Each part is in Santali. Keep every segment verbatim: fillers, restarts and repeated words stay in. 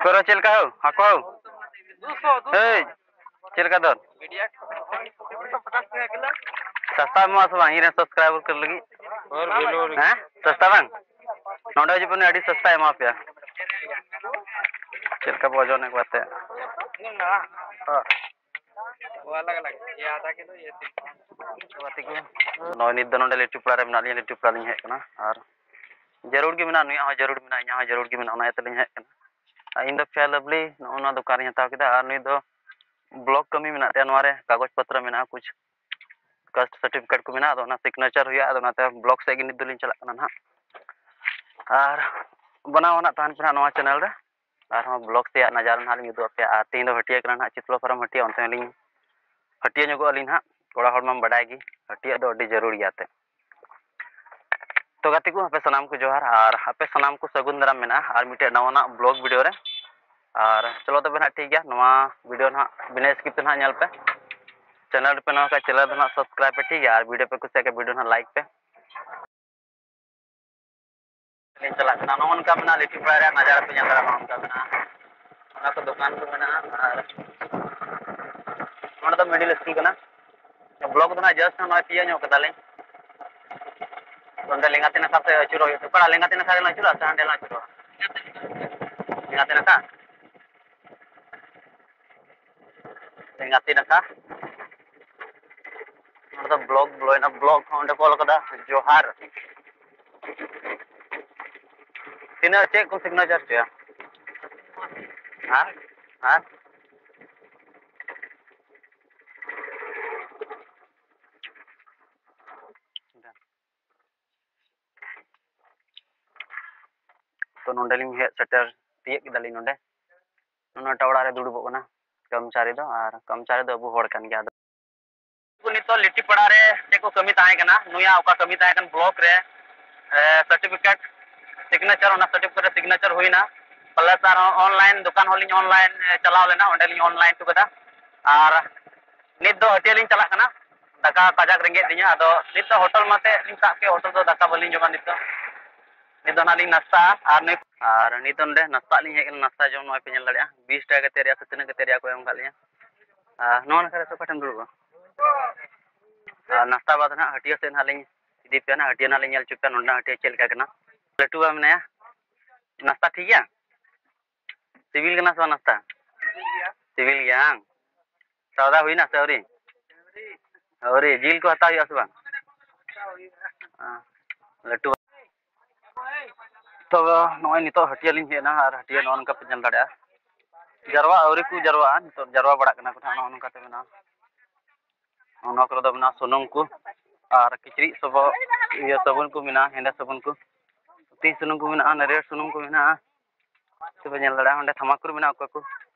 ᱠᱚᱨᱚ ᱪᱮᱫ ᱞᱮᱠᱟ ᱦᱳ? ᱦᱟᱹᱠᱩ ᱦᱳ? ᱦᱮᱭ, ᱪᱮᱫ ᱞᱮᱠᱟ ᱫᱚᱨ? ᱥᱟᱥᱛᱟ ᱮᱢᱚᱜᱼᱟ ᱥᱮ ᱵᱟᱝ ᱤᱧ ᱨᱮᱱ subscriber ᱠᱚ ᱞᱟᱹᱜᱤᱫ? ᱦᱮᱸ, ᱥᱟᱥᱛᱟ ᱵᱟᱝ? ᱱᱚᱰᱮ ᱦᱤᱡᱩᱜ ᱯᱮ, ᱟᱹᱰᱤ ᱥᱟᱥᱛᱟ ᱮᱢᱟ ᱯᱮᱭᱟ᱾ ᱪᱮᱫ ᱞᱮᱠᱟ ᱵᱚ ᱳᱡᱚᱱᱮᱫ ᱠᱚᱣᱟ ᱮᱱᱛᱮᱫ? ᱜᱟᱛᱮ ᱠᱚ, ᱱᱚᱜᱼᱚᱭ ᱱᱤᱛ ᱫᱚ ᱱᱚᱰᱮ ᱞᱤᱴᱤᱯᱟᱲᱟ ᱨᱮ ᱢᱮᱱᱟᱜ ᱞᱤᱧᱟ, ᱞᱤᱴᱤᱯᱟᱲᱟ ᱞᱤᱧ ᱦᱮᱡ ᱟᱠᱟᱱᱟ᱾ ᱟᱨ ᱡᱟᱹᱨᱩᱲ ᱜᱮ ᱢᱮᱱᱟᱜᱼᱟ, ᱱᱩᱭᱟᱜ ᱦᱚᱸ ᱡᱟᱹᱨᱩᱲ ᱢᱮᱱᱟᱜᱼᱟ, ᱤᱧᱟᱹᱜ ᱦᱚᱸ ᱡᱟᱹᱨᱩᱲ ᱜᱮ ᱢᱮᱱᱟᱜᱼᱟ, ᱚᱱᱟ ᱤᱭᱟᱹ ᱛᱮᱞᱤᱧ ᱦᱮᱡ ᱟᱠᱟᱱᱟ᱾ ᱟᱨ ᱤᱧ ᱫᱚ Fair Lovely ᱱᱚᱜᱼᱚ ᱱᱚᱣᱟ ᱫᱚᱠᱟᱱ ᱨᱤᱧ ᱦᱟᱛᱟᱣ ᱠᱮᱫᱟ᱾ ᱟᱨ ᱱᱩᱭ ᱫᱚ block ᱠᱟᱹᱢᱤ ᱢᱮᱱᱟᱜ ᱛᱟᱭᱟ, ᱱᱚᱣᱟ ᱨᱮ ᱠᱟᱜᱚᱡᱽ ᱯᱚᱛᱨᱚ ᱢᱮᱱᱟᱜᱼᱟ, ᱠᱩᱪ caste certificate ᱠᱚ ᱢᱮᱱᱟᱜᱼᱟ, ᱟᱫᱚ ᱚᱱᱟ signature ᱦᱩᱭᱩᱜᱼᱟ, ᱟᱫᱚ ᱚᱱᱟᱛᱮ block ᱥᱮᱫ ᱜᱮ ᱱᱤᱛ ᱫᱚᱞᱤᱧ ᱪᱟᱞᱟᱜ ᱠᱟᱱᱟ ᱱᱟᱦᱟᱜ᱾ ᱟᱨ ᱵᱮᱱᱟᱣ ᱱᱟᱦᱟᱜ ᱛᱟᱦᱮᱱ ᱯᱮ ᱱᱟᱦᱟᱜ ᱱᱚᱣᱟ channel ᱨᱮ, ᱟᱨᱦᱚᱸ block ᱥᱮᱭᱟᱜ ᱱᱟᱡᱟᱨ ᱱᱟᱦᱟᱜ ᱞᱤᱧ ᱩᱫᱩᱜ ᱟᱯᱮᱭᱟ᱾ ᱟᱨ ᱛᱮᱦᱮᱧ ᱫᱚ ᱦᱟᱹᱴᱭᱟᱹ ᱠᱟᱱᱟ ᱱᱟᱦᱟᱜ, ᱪᱤᱛᱞᱚ ᱯᱷᱟᱨᱟᱢ ᱦᱟᱹᱴᱭᱟᱹ, ᱚᱱᱛᱮ ᱦᱚᱸᱞᱤᱧ ᱦᱟᱹᱴᱭᱟᱹ ᱧᱚᱜᱚᱜ ᱟᱹᱞᱤᱧ ᱱᱟᱦᱟᱜ᱾ ᱠᱚᱲᱟ ᱦᱚᱲ ᱢᱟᱢ ᱵᱟᱰᱟᱭ ᱜᱮ, ᱦᱟᱹᱴᱭᱟᱹ ᱫᱚ ᱟᱹᱰᱤ ᱡᱟᱹᱨᱩᱲ ᱜᱮᱭᱟ ᱛᱮ᱾ ᱛᱚ ᱜᱟᱛᱮ ᱠᱚ, ᱟᱯᱮ ᱥᱟᱱᱟᱢ ᱠᱚ ᱡᱚᱦᱟᱨ, ᱟᱨ ᱟᱯᱮ ᱥᱟᱱᱟᱢ ᱠᱚ ᱥᱟᱹᱜᱩᱱ ᱫᱟᱨᱟᱢ ᱢᱮᱱᱟᱜᱼᱟ ᱟᱨ ᱢᱤᱫᱴᱮᱡ ᱱᱟᱣᱟᱱᱟᱜ block video ᱨᱮ᱾ ᱟᱨ ᱪᱚᱞᱚ ᱛᱚᱵᱮ ᱱᱟᱦᱟᱜ ᱴᱷᱤᱠ ᱜᱮᱭᱟ, ᱱᱚᱣᱟ video ᱱᱟᱦᱟᱜ ᱵᱤᱱᱟᱹ skip ᱛᱮ ᱱᱟᱦᱟᱜ ᱧᱮᱞ ᱯᱮ᱾ Channel ᱨᱮᱯᱮ ᱱᱟᱣᱟ ᱠᱷᱟᱡ channel ᱫᱚ ᱱᱟᱦᱟᱜ subscribe ᱯᱮ, ᱴᱷᱤᱠ ᱜᱮᱭᱟ? ᱟᱨ video ᱯᱮ ᱠᱩᱥᱤᱭᱟᱜ ᱠᱷᱟᱡ video ᱱᱟᱦᱟᱜ like ᱯᱮ᱾ ᱞᱤᱧ ᱪᱟᱞᱟᱜ ᱠᱟᱱᱟ᱾ ᱱᱚᱜᱼᱚ ᱱᱚᱝᱠᱟ ᱢᱮᱱᱟᱜᱼᱟ, ᱞᱤᱴᱤ ᱯᱟᱲᱟ ᱨᱮᱭᱟᱜ ᱱᱟᱡᱟᱨᱟ ᱯᱮ ᱧᱮᱞ ᱫᱟᱲᱮᱭᱟᱜᱼᱟ᱾ ᱱᱚᱜᱼᱚ ᱱᱚᱝᱠᱟ ᱢᱮᱱᱟᱜᱼᱟ, ᱚᱱᱟ ᱠᱚ ᱫᱚᱠᱟᱱ ᱠᱚ ᱢᱮᱱᱟᱜᱼᱟ᱾ ᱟᱨ ᱱᱚᱰᱮ ᱫᱚ middle school ᱠᱟᱱᱟ᱾ Block ᱫᱚ ᱱᱟᱜ just ᱱᱚᱜᱼᱚᱭ ᱛᱤᱭᱟᱹᱜ ᱧᱚᱜ ᱠᱟᱫᱟᱞᱤᱧ᱾ ᱚᱸᱰᱮ ᱞᱮᱸᱜᱟᱛᱤ ᱱᱟᱠᱷᱟ ᱥᱮᱫ ᱟᱹᱪᱩᱨᱚᱜ ᱦᱩᱭᱩᱜ ᱛᱟᱠᱚᱣᱟ᱾ ᱞᱮᱸᱜᱟᱛᱤ ᱱᱟᱠᱷᱟ ᱨᱮᱞᱟᱝ ᱟᱹᱪᱩᱨᱚᱜᱼᱟ ᱥᱮ ᱦᱟᱸᱰᱮ ᱞᱟᱝ ᱟᱹᱪᱩᱨᱚᱜᱼᱟ? ᱞᱮᱸᱜᱟᱛᱤ ᱱᱟᱠᱷᱟ᱾ ᱞᱮᱸᱜᱟᱛᱤ ᱱᱟᱠᱷᱟ᱾ ᱱᱚᱰᱮ ᱫᱚ block ᱵᱚᱞᱚᱭᱮᱱᱟ, block ᱦᱚᱸ ᱚᱸᱰᱮ ᱠᱚ ᱚᱞ ᱠᱟᱫᱟ ᱡᱚᱦᱟᱨ᱾ ᱛᱤᱱᱟᱹᱜ ᱪᱮᱫ ᱠᱚ signature ᱦᱚᱪᱚᱭᱟ? ᱦᱮᱸ? ᱦᱮᱸ? ᱛᱚ, ᱱᱚᱸᱰᱮᱞᱤᱧ ᱦᱮᱡ ᱥᱮᱴᱮᱨ ᱛᱤᱭᱟᱹᱜ ᱠᱮᱫᱟᱞᱤᱧ ᱱᱚᱸᱰᱮ᱾ ᱱᱚᱣᱟᱴᱟᱜ ᱚᱲᱟᱜ ᱨᱮ ᱫᱩᱲᱩᱵᱚᱜ ᱠᱟᱱᱟ ᱠᱚᱨᱢᱚᱪᱟᱨᱤ ᱫᱚ, ᱟᱨ ᱠᱚᱨᱢᱚᱪᱟᱨᱤ ᱫᱚ ᱟᱵᱚ ᱦᱚᱲ ᱠᱟᱱ ᱜᱮᱭᱟ᱾ ᱟᱫᱚ ᱱᱤᱛᱚᱜ ᱞᱤᱴᱤ ᱯᱟᱲᱟ ᱨᱮ ᱪᱮᱫ ᱠᱚ ᱠᱟᱹᱢᱤ ᱛᱟᱦᱮᱸ ᱠᱟᱱᱟ, ᱱᱩᱭᱟᱜ ᱚᱠᱟ ᱠᱟᱹᱢᱤ ᱛᱟᱦᱮᱸ ᱠᱟᱱ block ᱨᱮ, ᱮ, certificate signature, ᱚᱱᱟ certificate ᱨᱮ signature ᱦᱩᱭᱱᱟ᱾ Plus ᱟᱨᱦᱚᱸ online ᱫᱚᱠᱟᱱ ᱦᱚᱸᱞᱤᱧ online, ᱮ, ᱪᱟᱞᱟᱣ ᱞᱮᱱᱟ, ᱚᱸᱰᱮᱞᱤᱧ online ᱦᱚᱴᱚ ᱠᱟᱫᱟ᱾ ᱟᱨ ᱱᱤᱛ ᱫᱚ ᱦᱟᱹᱴᱭᱟᱹ ᱞᱤᱧ ᱪᱟᱞᱟᱜ ᱠᱟᱱᱟ, ᱫᱟᱠᱟ ᱠᱟᱡᱟᱠ ᱨᱮᱸᱜᱮᱡ ᱞᱤᱧᱟ᱾ ᱟᱫᱚ ᱱᱤᱛ ᱫᱚ ᱦᱳᱴᱮᱞ ᱢᱟᱛᱮ ᱞᱤᱧ ᱥᱟᱵ ᱠᱮᱫ, ᱦᱳᱴᱮᱞ ᱫᱚ ᱫᱟᱠᱟ ᱵᱟᱹᱞᱤᱧ ᱡᱚᱢᱟ ᱱᱤᱛ ᱫᱚ᱾ ᱱᱤᱛ ᱫᱚ ᱱᱟᱦᱟᱜ ᱞᱤᱧ ᱱᱟᱥᱛᱟᱜᱼᱟ᱾ ᱟᱨ ᱱᱤᱛ, ᱟᱨ ᱱᱤᱛ ᱚᱸᱰᱮ ᱱᱟᱥᱛᱟᱜ ᱞᱤᱧ ᱦᱮᱡ ᱠᱟᱱᱟ, ᱱᱟᱥᱛᱟ ᱡᱚᱢ ᱱᱚᱜᱼᱚᱭ ᱯᱮ ᱧᱮᱞ ᱫᱟᱲᱮᱭᱟᱜᱼᱟ, ᱵᱤᱥ ᱴᱟᱠᱟ ᱠᱟᱛᱮ ᱨᱮᱭᱟᱜ ᱥᱮ ᱛᱤᱱᱟᱹᱜ ᱠᱟᱛᱮ ᱨᱮᱭᱟᱜ ᱠᱚ ᱮᱢ ᱟᱠᱟᱫ ᱞᱤᱧᱟ᱾ ᱟᱨ ᱱᱚᱣᱟ ᱱᱟᱠᱷᱟ ᱨᱮ ᱚᱠᱟ ᱴᱷᱮᱱ ᱫᱩᱲᱩᱵᱼᱟ? ᱟᱨ ᱱᱟᱥᱛᱟ ᱵᱟᱫᱽ ᱱᱟᱦᱟᱜ ᱦᱟᱹᱴᱭᱟᱹ ᱥᱮᱫ ᱱᱟᱦᱟᱜ ᱞᱤᱧ ᱤᱫᱤ ᱯᱮᱭᱟ ᱱᱟᱦᱟᱜ, ᱦᱟᱹᱴᱭᱟᱹ ᱱᱟᱦᱟᱜ ᱞᱤᱧ ᱧᱮᱞ ᱦᱚᱪᱚ ᱯᱮᱭᱟ, ᱱᱚᱸᱰᱮᱱᱟᱜ ᱦᱟᱹᱴᱭᱟᱹ ᱪᱮᱫ ᱞᱮᱠᱟ ᱠᱟᱱᱟ᱾ ᱞᱟᱹᱴᱩ ᱵᱟ ᱢᱮᱱᱟᱭᱟ, ᱱᱟᱥᱛᱟ ᱴᱷᱤᱠ ᱜᱮᱭᱟ? ᱥᱤᱵᱤᱞ ᱠᱟᱱᱟ ᱥᱮ ᱵᱟᱝ ᱱᱟᱥᱛᱟ? ᱥᱤᱵᱤᱞ ᱜᱮᱭᱟ ᱵᱟᱝ? ᱥᱟᱣᱫᱟ ᱦᱩᱭᱱᱟ ᱥᱮ ᱟᱹᱣᱨᱤ? ᱟᱹᱣᱨᱤ᱾ ᱡᱤᱞ ᱠᱚ ᱦᱟᱛᱟᱣ ᱦᱩᱭᱩᱜᱼᱟ ᱥᱮ ᱵᱟᱝ? ᱦᱮᱸ᱾ ᱞᱟᱹᱴᱩ᱾ ᱛᱚᱵᱮ ᱱᱚᱜᱼᱚᱭ ᱱᱤᱛᱚᱜ ᱦᱟᱹᱴᱭᱟᱹ ᱞᱤᱧ ᱦᱮᱡ ᱮᱱᱟ, ᱟᱨ ᱦᱟᱹᱴᱭᱟᱹ ᱱᱚᱜᱼᱚ ᱱᱚᱝᱠᱟ ᱯᱮ ᱧᱮᱞ ᱫᱟᱲᱮᱭᱟᱜᱼᱟ, ᱡᱟᱨᱣᱟ ᱟᱹᱣᱨᱤ ᱠᱚ ᱡᱟᱨᱣᱟᱜᱼᱟ, ᱱᱤᱛᱚᱜ ᱡᱟᱨᱣᱟ ᱵᱟᱲᱟᱜ ᱠᱟᱱᱟ ᱠᱚ ᱱᱟᱦᱟᱜ, ᱱᱚᱜᱼᱚ ᱱᱚᱝᱠᱟ ᱛᱮ ᱢᱮᱱᱟᱜᱼᱟ᱾ ᱱᱚᱣᱟ ᱠᱚᱨᱮ ᱫᱚ ᱢᱮᱱᱟᱜᱼᱟ ᱥᱩᱱᱩᱢ ᱠᱚ ᱟᱨ ᱠᱤᱪᱨᱤᱡ ᱥᱚᱵᱚᱫ, ᱤᱭᱟᱹ, ᱥᱟᱵᱚᱱ ᱠᱚ ᱢᱮᱱᱟᱜᱼᱟ, ᱦᱮᱸᱫᱮ ᱥᱟᱵᱚᱱ ᱠᱚ, ᱛᱤ ᱥᱩᱱᱩᱢ ᱠᱚ ᱢᱮᱱᱟᱜᱼᱟ, ᱱᱟᱹᱨᱭᱟᱹᱲ ᱥᱩᱱᱩᱢ ᱠᱚ ᱢᱮᱱᱟᱜᱼᱟ᱾ ᱥᱮ ᱯᱮ ᱧᱮᱞ ᱫᱟᱲᱮᱭᱟᱜᱼᱟ, ᱚᱸᱰᱮ ᱛᱷᱟᱢᱟᱠᱩᱨ ᱢᱮᱱᱟᱜ ᱠᱚᱣᱟ ᱠᱚ,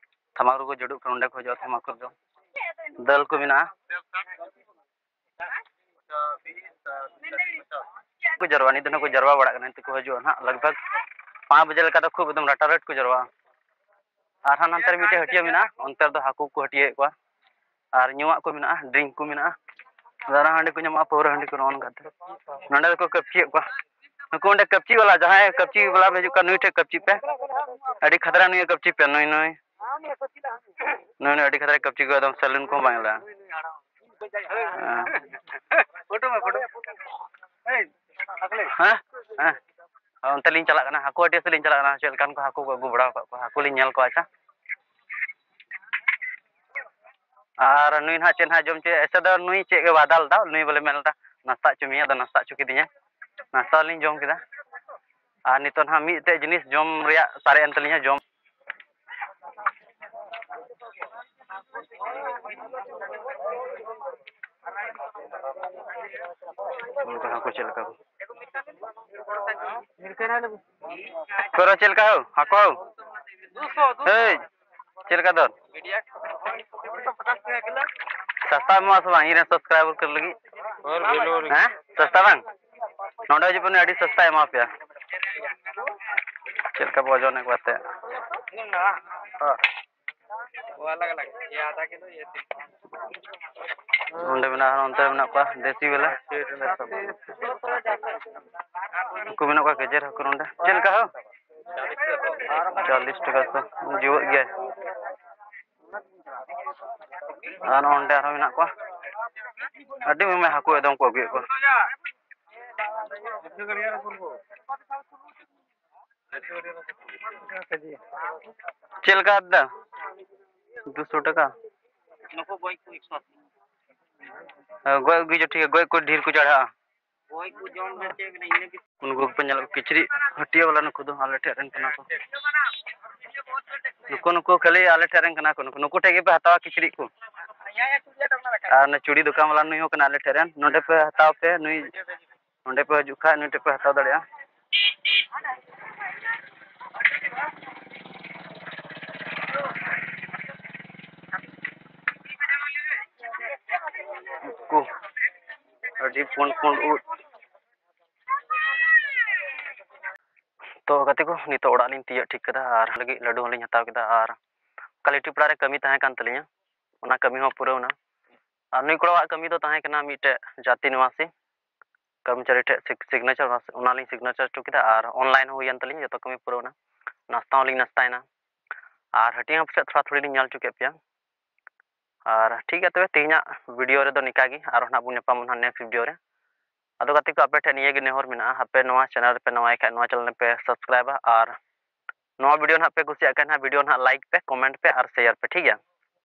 ᱛᱷᱟᱢᱟᱠᱩᱨ ᱠᱚ ᱡᱟᱹᱰᱩᱜ ᱠᱟᱱᱟ, ᱚᱸᱰᱮ ᱠᱚ ᱦᱤᱡᱩᱜᱼᱟ ᱛᱷᱟᱢᱟᱠᱩᱨ ᱫᱚ᱾ ᱫᱟᱹᱞ ᱠᱚ ᱢᱮᱱᱟᱜᱼᱟ᱾ ᱠᱚ ᱡᱟᱨᱣᱟ, ᱱᱤᱛ ᱫᱚ ᱱᱟᱜ ᱠᱚ ᱡᱟᱨᱣᱟ ᱵᱟᱲᱟᱜ ᱠᱟᱱᱟ, ᱱᱤᱛᱚᱜ ᱠᱚ ᱦᱤᱡᱩᱜᱼᱟ ᱱᱟᱜ, ᱞᱟᱜᱽ ᱵᱷᱟᱜᱽ ᱯᱟᱸᱪ ᱵᱟᱡᱮ ᱞᱮᱠᱟ ᱫᱚ ᱠᱷᱩᱵ ᱮᱠᱫᱚᱢ ᱨᱟᱴᱟᱨᱟᱴ ᱠᱚ ᱡᱟᱨᱣᱟᱜᱼᱟ᱾ ᱟᱨ ᱦᱟᱱᱟ ᱱᱟᱱᱛᱮ ᱨᱮ ᱢᱤᱫᱴᱮᱡ ᱦᱟᱹᱴᱭᱟᱹ ᱢᱮᱱᱟᱜᱼᱟ, ᱚᱱᱛᱮ ᱨᱮᱫᱚ ᱦᱟᱹᱠᱩ ᱠᱚ ᱦᱟᱹᱴᱭᱟᱹᱭᱮᱫ ᱠᱚᱣᱟ᱾ ᱟᱨ ᱧᱩᱣᱟᱜ ᱠᱚ ᱢᱮᱱᱟᱜᱼᱟ, ᱰᱨᱤᱝᱠ ᱠᱚ ᱢᱮᱱᱟᱜᱼᱟ᱾ ᱫᱟᱨᱟ ᱦᱟᱺᱰᱤ ᱠᱚ ᱧᱟᱢᱚᱜᱼᱟ, ᱯᱟᱹᱣᱨᱟᱹ ᱦᱟᱺᱰᱤ ᱠᱚ, ᱱᱚᱜᱼᱚ ᱱᱚᱝᱠᱟ᱾ ᱱᱚᱸᱰᱮ ᱫᱚᱠᱚ ᱠᱟᱹᱯᱪᱤᱭᱮᱫ ᱠᱚᱣᱟ᱾ ᱱᱩᱠᱩ ᱚᱸᱰᱮ ᱠᱟᱹᱯᱪᱤ ᱵᱟᱞᱟ, ᱡᱟᱦᱟᱸᱭ ᱠᱟᱹᱯᱪᱤ ᱵᱟᱞᱟ ᱦᱤᱡᱩᱜ ᱠᱟᱱ, ᱱᱩᱭ ᱴᱷᱮᱱ ᱠᱟᱹᱯᱪᱤ ᱯᱮ᱾ ᱟᱹᱰᱤ ᱠᱷᱟᱛᱨᱟ ᱱᱩᱭ ᱠᱟᱹᱯᱪᱤ ᱯᱮ, ᱱᱩᱭ, ᱱᱩᱭ᱾ ᱱᱩᱭ, ᱱᱩᱭ ᱟᱹᱰᱤ ᱠᱷᱟᱛᱨᱟ ᱠᱟᱹᱯᱪᱤ ᱠᱚ, ᱮᱠᱫᱚᱢ ᱥᱮᱞᱩᱱ ᱠᱚᱦᱚᱸ ᱵᱟᱝ ᱧᱮᱞᱚᱜᱼᱟ᱾ ᱦᱮᱸ᱾ ᱦᱮᱸ? ᱦᱮᱸ᱾ ᱚᱱᱛᱮ ᱞᱤᱧ ᱪᱟᱞᱟᱜ ᱠᱟᱱᱟ, ᱦᱟᱹᱠᱩ ᱦᱟᱹᱴᱭᱟᱹ ᱥᱮᱫ ᱞᱤᱧ ᱪᱟᱞᱟᱜ ᱠᱟᱱᱟ, ᱪᱮᱫ ᱞᱮᱠᱟᱱ ᱠᱚ ᱦᱟᱹᱠᱩ ᱠᱚ ᱟᱹᱜᱩ ᱵᱟᱲᱟ ᱟᱠᱟᱫ ᱠᱚᱣᱟ, ᱦᱟᱹᱠᱩ ᱞᱤᱧ ᱧᱮᱞ ᱠᱚᱣᱟ᱾ ᱟᱪᱪᱷᱟ, ᱟᱨ ᱱᱩᱭ ᱱᱟᱦᱟᱜ ᱪᱮᱫ ᱱᱟᱦᱟᱜ ᱡᱚᱢ ᱦᱚᱪᱚᱭᱟ? ᱮᱥᱮ ᱫᱚ ᱱᱩᱭ ᱪᱮᱫ ᱜᱮ ᱵᱟᱭ ᱫᱟᱞ ᱮᱫᱟ, ᱱᱩᱭ ᱵᱚᱞᱮ ᱢᱮᱱ ᱮᱫᱟ ᱱᱟᱥᱛᱟ ᱦᱚᱪᱚ ᱢᱮᱭᱟ, ᱟᱫᱚ ᱱᱟᱥᱛᱟ ᱦᱚᱪᱚ ᱠᱤᱫᱤᱧᱟ, ᱱᱟᱥᱛᱟ ᱞᱤᱧ ᱡᱚᱢ ᱠᱮᱫᱟ᱾ ᱟᱨ ᱱᱤᱛᱚᱜ ᱱᱟᱦᱟᱜ ᱢᱤᱫᱴᱮᱡ ᱡᱤᱱᱤᱥ ᱡᱚᱢ ᱨᱮᱭᱟᱜ ᱥᱟᱨᱮᱡ ᱮᱱ ᱛᱟᱹᱞᱤᱧᱟ, ᱡᱚᱢ᱾ ᱩᱱᱠᱩ ᱦᱟᱹᱠᱩ ᱪᱮᱫ ᱞᱮᱠᱟ? ᱠᱚᱨᱚ ᱪᱮᱫ ᱞᱮᱠᱟ ᱦᱳ? ᱦᱟᱹᱠᱩ ᱦᱳ? ᱦᱮᱭ, ᱪᱮᱫ ᱞᱮᱠᱟ ᱫᱚᱨ? ᱥᱟᱥᱛᱟ ᱮᱢᱚᱜᱼᱟ ᱥᱮ ᱵᱟᱝ? ᱤᱧ ᱨᱮᱱ subscriber ᱠᱚ ᱞᱟᱹᱜᱤᱫ᱾ ᱦᱮᱸ? ᱥᱟᱥᱛᱟ ᱵᱟᱝ? ᱱᱚᱰᱮ ᱦᱤᱡᱩᱜ ᱯᱮ, ᱟᱹᱰᱤ ᱥᱟᱥᱛᱟᱭ ᱮᱢᱟ ᱯᱮᱭᱟ᱾ ᱪᱮᱫ ᱞᱮᱠᱟ ᱵᱚ ᱳᱡᱚᱱᱮᱫ ᱠᱚᱣᱟ ᱛᱮ? ᱚᱸᱰᱮ ᱢᱮᱱᱟᱜᱼᱟ, ᱚᱱᱛᱮ ᱢᱮᱱᱟᱜ ᱠᱚᱣᱟ ᱫᱮᱥᱤ ᱵᱟᱞᱟ᱾ ᱩᱱᱠᱩ ᱢᱮᱱᱟᱜ ᱠᱚᱣᱟ ᱜᱮᱡᱮᱨ ᱦᱟᱹᱠᱩ ᱱᱚᱸᱰᱮ᱾ ᱪᱮᱫ ᱞᱮᱠᱟ ᱦᱳ? ᱪᱚᱞᱞᱤᱥ ᱴᱟᱠᱟ ᱥᱚ᱾ ᱡᱩᱣᱟᱹᱜ ᱜᱮᱭᱟᱭ᱾ ᱟᱨ ᱱᱚᱸᱰᱮ ᱟᱨᱦᱚᱸ ᱢᱮᱱᱟᱜ ᱠᱚᱣᱟ᱾ ᱟᱹᱰᱤ ᱟᱭᱢᱟ ᱦᱟᱹᱠᱩ ᱮᱠᱫᱚᱢ ᱠᱚ ᱟᱹᱜᱩᱭᱮᱫ ᱠᱚᱣᱟ᱾ ᱪᱮᱫ ᱞᱮᱠᱟ ᱫᱟ? ᱫᱩᱥᱚ ᱴᱟᱠᱟ᱾ ᱦᱮᱸ, ᱜᱚᱡ ᱟᱹᱜᱩᱭ ᱪᱚ, ᱴᱷᱤᱠ ᱜᱮᱭᱟ, ᱜᱚᱡ ᱠᱚ ᱰᱷᱮᱨ ᱠᱚ ᱪᱟᱲᱦᱟᱜᱼᱟ᱾ ᱱᱩᱠᱩ ᱠᱚᱯᱮ ᱧᱮᱞ ᱠᱚ ᱠᱤᱪᱨᱤᱡ ᱦᱟᱹᱴᱤᱭᱟᱹ ᱵᱟᱞᱟ, ᱱᱩᱠᱩ ᱫᱚ ᱟᱞᱮ ᱴᱷᱮᱱ ᱨᱮᱱ ᱠᱟᱱᱟ ᱠᱚ᱾ ᱱᱩᱠᱩ, ᱱᱩᱠᱩ ᱠᱷᱟᱹᱞᱤ ᱟᱞᱮ ᱴᱷᱮᱱ ᱨᱮᱱ ᱠᱟᱱᱟ ᱠᱚ, ᱱᱩᱠᱩ, ᱱᱩᱠᱩ ᱴᱷᱮᱱ ᱜᱮᱯᱮ ᱦᱟᱛᱟᱣᱟ ᱠᱤᱪᱨᱤᱡ ᱠᱚ᱾ ᱟᱨ ᱚᱱᱟ ᱪᱩᱲᱤ ᱫᱚᱠᱟᱱ ᱵᱟᱞᱟ ᱱᱩᱭ ᱦᱚᱸ ᱠᱟᱱᱟ ᱟᱞᱮ ᱴᱷᱮᱱ ᱨᱮᱱ, ᱱᱚᱸᱰᱮ ᱯᱮ ᱦᱟᱛᱟᱣ ᱯᱮ, ᱱᱩᱭ ᱱᱚᱸᱰᱮ ᱯᱮ ᱦᱤᱡᱩᱜ ᱠᱷᱟᱡ ᱱᱩᱭ ᱴᱷᱮᱱ ᱯᱮ ᱦᱟᱛᱟᱣ ᱫᱟᱲᱮᱭᱟᱜᱼᱟ᱾ ᱠᱚ ᱟᱹᱰᱤ ᱯᱩᱸᱰ ᱯᱩᱸᱰ ᱩᱫ᱾ ᱛᱚ ᱜᱟᱛᱮ ᱠᱚ, ᱱᱤᱛᱚᱜ ᱚᱲᱟᱜ ᱞᱤᱧ ᱛᱤᱭᱳᱜ ᱴᱷᱤᱠ ᱠᱮᱫᱟ ᱟᱨ ᱞᱟᱹᱜᱤᱫ ᱞᱟᱹᱰᱩ ᱦᱚᱸᱞᱤᱧ ᱦᱟᱛᱟᱣ ᱠᱮᱫᱟ ᱟᱨ ᱠᱟᱞᱤᱴᱤᱯᱟᱲᱟ ᱨᱮ ᱠᱟᱹᱢᱤ ᱛᱟᱦᱮᱸ ᱠᱟᱱ ᱛᱟᱹᱞᱤᱧᱟ, ᱚᱱᱟ ᱠᱟᱹᱢᱤ ᱦᱚᱸ ᱯᱩᱨᱟᱹᱣ ᱮᱱᱟ᱾ ᱟᱨ ᱱᱩᱭ ᱠᱚᱲᱟᱣᱟᱜ ᱠᱟᱹᱢᱤ ᱫᱚ ᱛᱟᱦᱮᱸ ᱠᱟᱱᱟ ᱢᱤᱫᱴᱮᱡ ᱡᱟᱹᱛᱤ ᱱᱤᱵᱟᱥᱤ ᱠᱟᱨᱢᱚᱪᱟᱨᱤ ᱴᱷᱮᱡ ᱥᱤᱜ-, signature, ᱚᱱᱟᱞᱤᱧ signature ᱦᱚᱪᱚ ᱠᱮᱫᱟ ᱟᱨ online ᱦᱚᱸ ᱦᱩᱭᱮᱱ ᱛᱟᱹᱞᱤᱧᱟ, ᱡᱚᱛᱚ ᱠᱟᱹᱢᱤ ᱯᱩᱨᱟᱹᱣ ᱮᱱᱟ᱾ ᱱᱟᱥᱛᱟ ᱦᱚᱸᱞᱤᱧ ᱱᱟᱥᱛᱟᱭᱮᱱᱟ ᱟᱨ ᱦᱟᱹᱴᱤᱧ ᱦᱚᱸ ᱯᱟᱥᱮᱡ ᱛᱷᱚᱲᱟ ᱛᱷᱩᱲᱤ ᱞᱤᱧ ᱧᱮᱞ ᱦᱚᱪᱚ ᱠᱮᱫ ᱯᱮᱭᱟ᱾ ᱟᱨ ᱴᱷᱤᱠ ᱜᱮᱭᱟ, ᱛᱚᱵᱮ ᱛᱮᱦᱮᱧᱟᱜ video ᱨᱮᱫᱚ ᱱᱤᱝᱠᱟ ᱜᱮ, ᱟᱨᱦᱚᱸ ᱱᱟᱜ ᱵᱚᱱ ᱧᱟᱯᱟᱢᱟ ᱱᱟᱜ next video ᱨᱮ᱾ ᱟᱫᱚ ᱜᱟᱛᱮ ᱠᱚ, ᱟᱯᱮ ᱴᱷᱮᱱ ᱱᱤᱭᱟᱹ ᱜᱮ ᱱᱮᱦᱚᱨ ᱢᱮᱱᱟᱜᱼᱟ, ᱟᱯᱮ ᱱᱚᱣᱟ channel ᱨᱮᱯᱮ ᱱᱟᱣᱟᱭ ᱠᱷᱟᱡ ᱱᱚᱣᱟ channel ᱯᱮ subscribeᱟ, ᱟᱨ ᱱᱚᱣᱟ video ᱱᱟᱜ ᱯᱮ ᱠᱩᱥᱤᱭᱟᱜ ᱠᱷᱟᱱ ᱱᱟᱜ video ᱱᱟᱜ like ᱯᱮ, comment ᱯᱮ ᱟᱨ share ᱯᱮ, ᱴᱷᱤᱠ ᱜᱮᱭᱟ?